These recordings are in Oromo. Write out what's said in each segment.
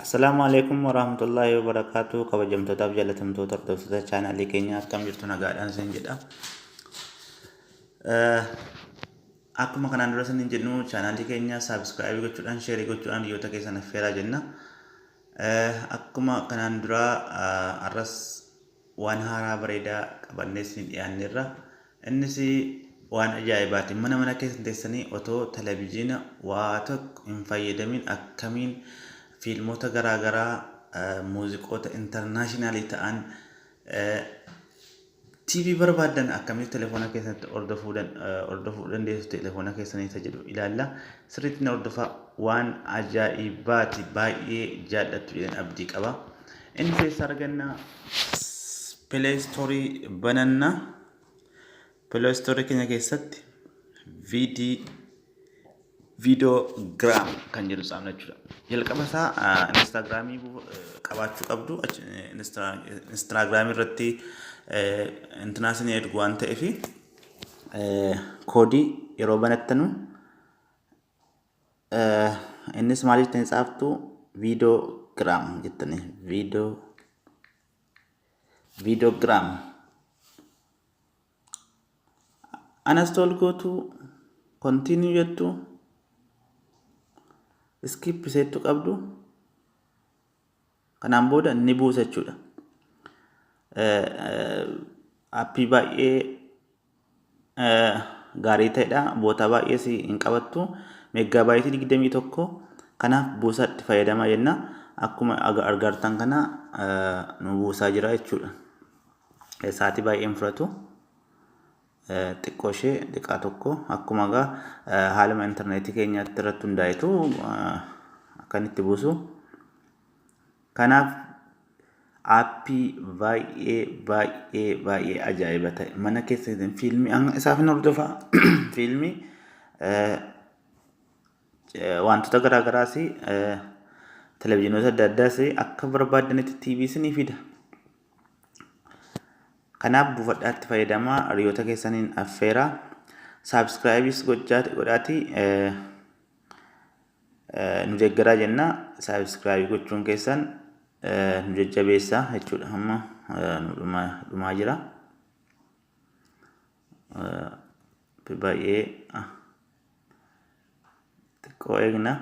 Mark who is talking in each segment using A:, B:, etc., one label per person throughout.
A: Assalaamu alaikum warahmatullaahi wabarakaatu. Kabajamtootaaf jaalatamtoota hordoftoota chaanaalii keenyaa, akkam jirtu? Nagaadhaan isin jedha. Akkuma kanaan dura isin jennu, chaanaalii keenya subscribe gochuudhaan, share gochuudhaan hiriyoota keessan affeeraa jenna. Akkuma kanaan dura har'as waan haaraa bareedaa qabannee isin dhiyaanneerra. Innis waan ajaa'ibaati. Mana keessan teessanii otoo televizyiina waa tokko hin fayyadamin akkamiin fiilmota garaagaraa, muuziqoota international ta'an, TV barbaaddan akkamitti telefoona keessatti hordofuu dandeessu telefoona keessanii isa jedhu ilaalla. Sirriitti na hordofaa, waan ajaa'ibaati, baay'ee jaallattu jedhan abdii qaba. Inni keessa arganna Play Store bananna. Play Store keenya keessatti VD Videogram kan jedhu saamna jechuudha. Jalqaba isaa Instagramii qabaachuu qabdu. Instagramii irratti intinaa isin ergu waan ta'eef, koodii yeroo banattanu innis maal jettanii tsaaftu? Videogram jettanii, Videogram uninstall gootu, continue jettu, skip iseettu qabdu. Kanaan booda ni buusa jechuudha. Aappii baay'ee gaarii ta'edha. Bootaa baay'ees hin qabattu. Meeggaabaaytii 21. Kanaaf buusaa itti fayyadamaa jenna. Akkuma argartan kana nu buusaa jira jechuudha. Sa'aatii baay'ee hin fudhatu. Xiqqoo ishee xiqqaa tokko akkuma egaa haaluma intarneetii keenyaatti irratti hundaa'etu akka inni itti buusu. Kanaaf aappii baay'ee baay'ee baay'ee ajaa'iba ta'e, mana keessa fiilmii isaaf hin hordofaa, fiilmii, wantoota garaagaraas, televizyiinoota adda addaas akka barbaaddanitti TV isinii fida. Kanaaf buufadhaa itti fayyadamaa, hiriyoota keessaniin affeeraa, subscribe is godhaatii nu deeggaraa jenna. Subscribe gochuun keessan nu jajjabeessa jechuudha. Amma nu dhumaa jira. Baay'ee xiqqoo eegna.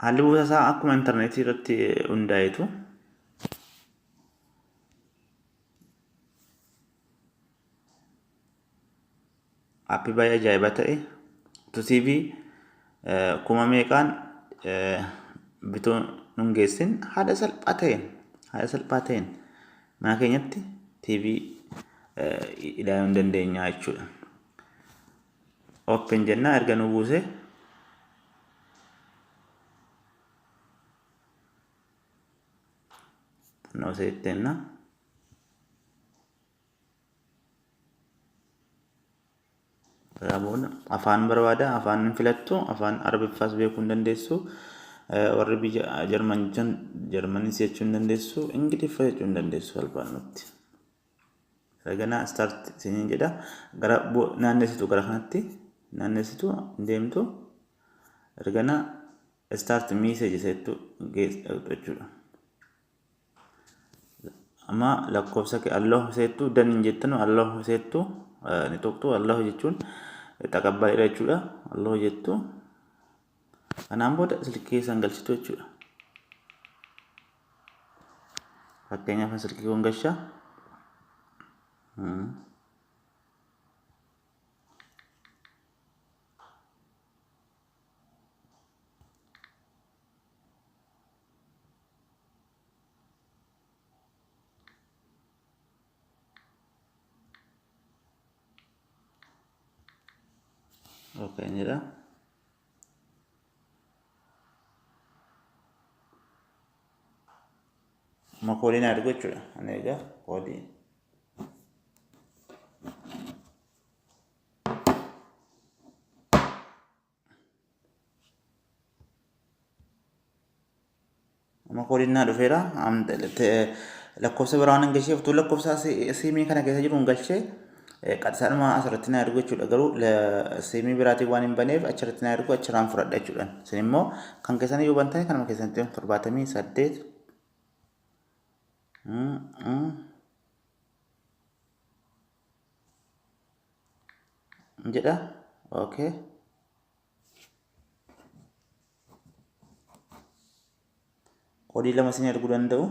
A: Haalli buusa isaa akkuma intarneetii irratti hundaa'etu. Aappii baay'ee ajaa'iba ta'e, utuu TV kuma meeqaan bituu nun geessin, haala salphaa ta'een mana keenyatti TV ilaaluu hin dandeenya jechuudha. Open jennaa erga nu buuse. Xinnoo seettenna. Kanaa booda afaan barbaada, afaan hin filattu, afaan Arabiffaas beekuu hin dandeessu. Warri biyya Jarman jiran Jarmanis jechuu hin dandeessu, Ingiliffa jechuu hin dandeessu salphaanumatti. Erganaa start isiniin jedha. Gara naannessitu, gara kanatti naannessitu deemtu. Erganaa start message iseettu jechuudha. Amma lakkoofsa kee allow iseettu, done hin jettanu, allow iseettu ni tuqxu. Allow jechuun taqabbaledha jechuudha. Allow jettu. Kanaan booda silkii keessan galchitu jechuudha. Fakkeenyaaf silkii kun galcha. Okay jedha. Amma koodii na ergu jechuudha. Ani egaa koodii. Amma koodiin naa dhufeera. Lakkoofsa biraa waan hin galcheef, utuu lakkoofsa siimii kana keessa jiru hin galchee, Qaxsaadhuma asirratti na ergu jechuudha. Garuu siimii biraatiin waan hin baneef achirratti na ergu, achirraan fudhadha jechuudha. Isin immoo kan keessan yoo bantan kanuma keessanitti 78 jedha. Okay. Koodii 2 isin erguu danda'u.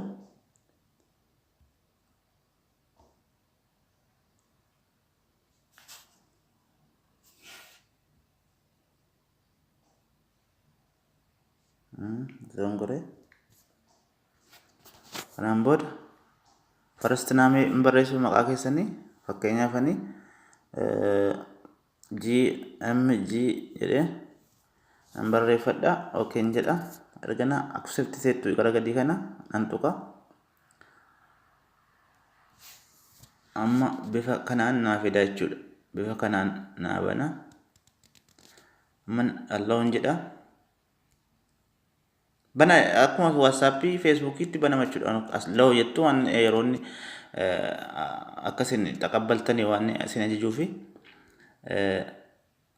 A: Zongore. Kanaan booda first name hin barreessu, maqaa keessanii. Fakkeenyaaf ani GMG jedhee nan barreeffadha. Okay jedha. Ergana accept seettu gara gadii kana nan tuqa. Amma bifa kanaan naa fida jechuudha. Bifa kanaan naa bana. Amma allow jedha. Bana akkuma WhatsAppii, Facebookiitti banama jechuudha. Allow jettu waan yeroo inni akkasin taqabbaltanii waan isin ajajuufi.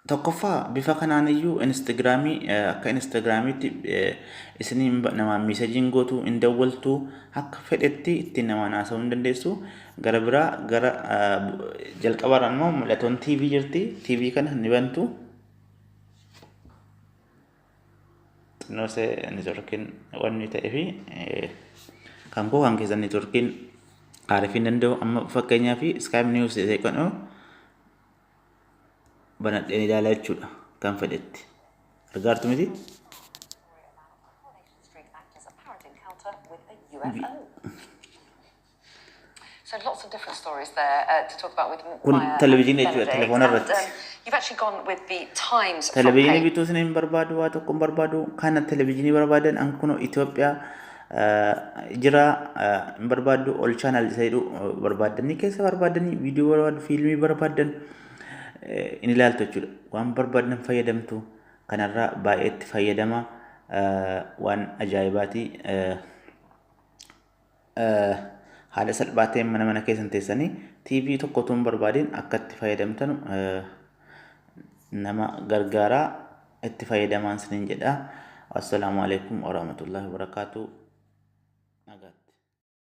A: Tokkoffaa, bifa kanaan iyyuu Instagramii akka Instagramiitti isinii namaan messageiin gootu, hin dawwaltu, akka fedhetti ittiin namaan haasa'uu hin dandeessu. Gara biraa, gara jalqabarraan immoo mul'atoon TV jirti. TV kana ni bantu. Xinnoo see networkiin wanni ta'ee fi kan koo, kan keessan networkiin haarifii hin danda'u. Amma fakkeenyaaf Sky News ta'e kan banadheen ilaala jechuudha kan fedhetti. Argaartu miti?
B: Street actor's apparent encounter with a UFO. So lots of different stories there to talk about with
A: Kun
B: Maya
A: televezyiinii jechuudha,
B: Benedict.
A: telefoona
B: And
A: irratti.
B: You've actually gone with the Times front
A: Televezyiinii
B: page.
A: bituu isin hin barbaadu, waa tokko hin barbaadu. Kana televezyiinii barbaadan an kunoo Itoophiyaa jira hin barbaaddu, ol channel isa jedhu barbaaddanii keessa barbaaddanii viidiyoo barbaaddu, fiilmii barbaaddan in ilaaltu jechuudha. Waan barbaadan fayyadamtu. Kanarraa baay'ee itti fayyadama, waan ajaa'ibaati. Haala salphaa ta'een mana mana keessan teessanii TV tokko utuu hin barbaadin akka itti fayyadamtan nama gargaaraa, itti fayyadamaan isiniin jedha. Assalaamu alaikum warahmatullahi wabarakaatuh. Nagaatti.